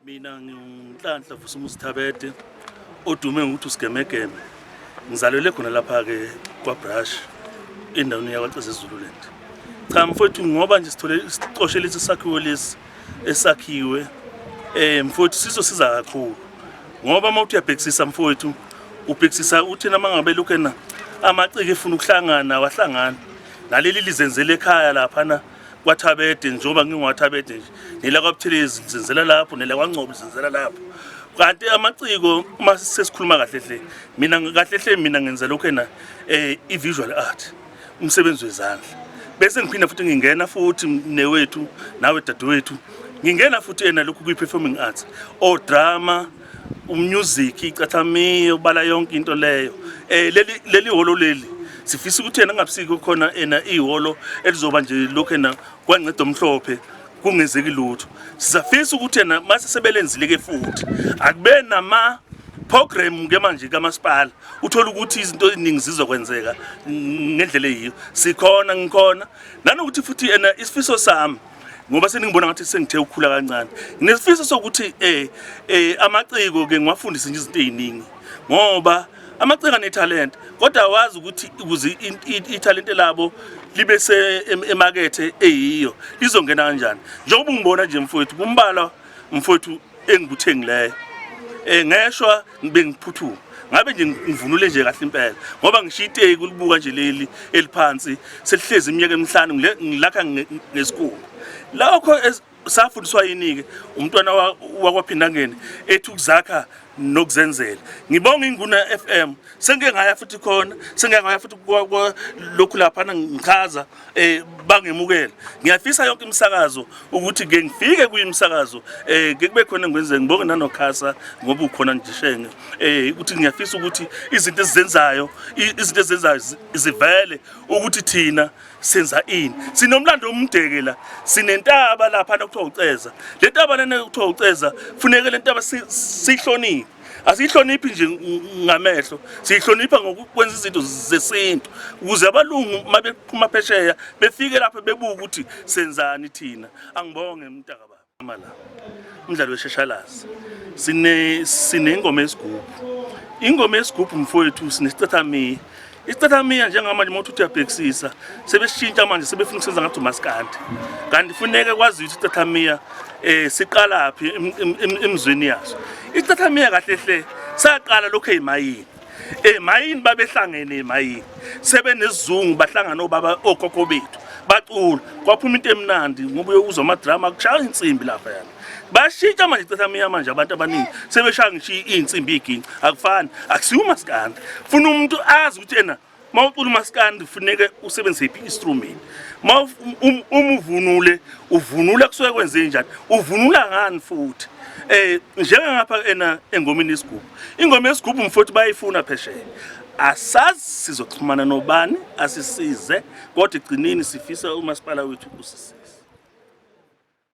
Mina nginguNhlanhla Vusumuzi Thabede odume ngokuthi uSigemegeme. Ngizalelwe khona lapha-ke kwaBrush endaweni yakwaCeza eZululand. Cha mfowethu, ngoba nje sithole sicoshe lesi sakhiwo lesi esakhiwe mfowethu sizosiza kakhulu ngoba uma uthi uyabhekisisa mfowethu, ubhekisisa uthi nama ngabe lokhu ena amaciko efuna ukuhlangana wahlangana naleli lizenzele ekhaya laphana kwaThabede, njengoba ngingwathabede nje, nelakwaButhelezi lizenzela lapho, nelakwaNgcobo lizenzela lapho. Kanti amaciko uma sesikhuluma kahle hle, mina kahle hle mina ngenza lokhu ena i-visual art, umsebenzi wezandla, bese ngiphinda futhi ngingena futhi newethu nawe dadewethu, ngingena futhi ena lokhu kwi-performing arts o drama, umusic, icathamiya, ubala yonke into leyo. Leli hholo leli sifisa ukuthi yena ngabusiki khona ena ihholo elizoba nje lokhu ena kwanceda omhlophe kungenzeki lutho. Sisafisa ukuthi yena mase sebelenzile ke futhi akube nama program ke manje kamasipala, uthola ukuthi izinto eziningi zizokwenzeka ngendlela eyiyo. Sikhona, ngikhona nanokuthi futhi ena isifiso sami, ngoba seningibona ngathi sengithe ukukhula kancane, nginesifiso sokuthi amaciko ke ngiwafundise nje izinto eziningi, ngoba amaciko anethalente, kodwa awazi ukuthi ukuze ithalente labo libe se emakethe eyiyo lizongena kanjani. Njengoba ungibona nje mfowethu, kumbala mfowethu engikuthengileyo, ngeshwa ngibe ngiphuthuma ngabe nje ngivunule nje kahle impela, ngoba ngishiya iteki ulibuka nje leli eliphansi selihlezi iminyaka emihlanu ngilakha ngesikhumba. Lokho safundiswa yini-ke umntwana wakwaPhindangene ethi ukuzakha nokuzenzela. Ngibonga Inguna FM, sengike ngaya futhi khona, sengike ngaya futhi lokhu laphana ngichaza, bangemukela. Ngiyafisa yonke imisakazo ukuthi ke ngifike kuyimisakazo, ke kube khona ngikwenze. Ngibonge nanokhasa ngoba ukhona nje shenge, ukuthi ngiyafisa ukuthi izinto esizenzayo, izinto ezenzayo zivele ukuthi thina senza ini. Sinomlando omdeke la, sinentaba lapha kuthiwa uCeza. Le ntaba lena kuthiwa uCeza, funeke le ntaba siyihloniphe. Asiyihloniphi nje ngamehlo, siyihlonipha ngokwenza izinto zesintu ukuze abalungu mabephuma phesheya befike lapha bebuka ukuthi senzani thina. Angibonge mntaka baba. La umdlalo weshashalazi sine sinengoma yesigubhu, ingoma yesigubhu mfowethu, sinesicathamiya. Isicathamiya njengamanje uma uthi uyabhekisisa sebeshintsha manje, sebefuna ukusenza ngathi umaskandi, kanti funeke kwazi ukuthi isicathamiya siqalaphi emzweni yaso. Isicathamiya kahle hle saqala lokho ezimayini, emayini babehlangene emayini sebenesizungu, bahlangana obaba okhokho bethu bacula, kwaphuma into emnandi ngoba uyokuzwa amadrama kushaya insimbi lapha yana. Bashintsha manje icathamiya manje, abantu abaningi sebeshaya ngisho iy'nsimbi iy'ginci. Akufani, akusiwo umaskandi. Funa umuntu azi ukuthi ena uma ucula umaskandi funeke usebenzise iphi instrument, uma uvunule uvunula kusuke kwenze njani, uvunula ngani futhi. Njengangapha ena engomeni yesigubhu, ingoma yesigubhu mfowethu bayifuna phesheya. Asazi sizoxhumana nobani asisize, kodwa egcineni sifisa umasipala wethu usisize.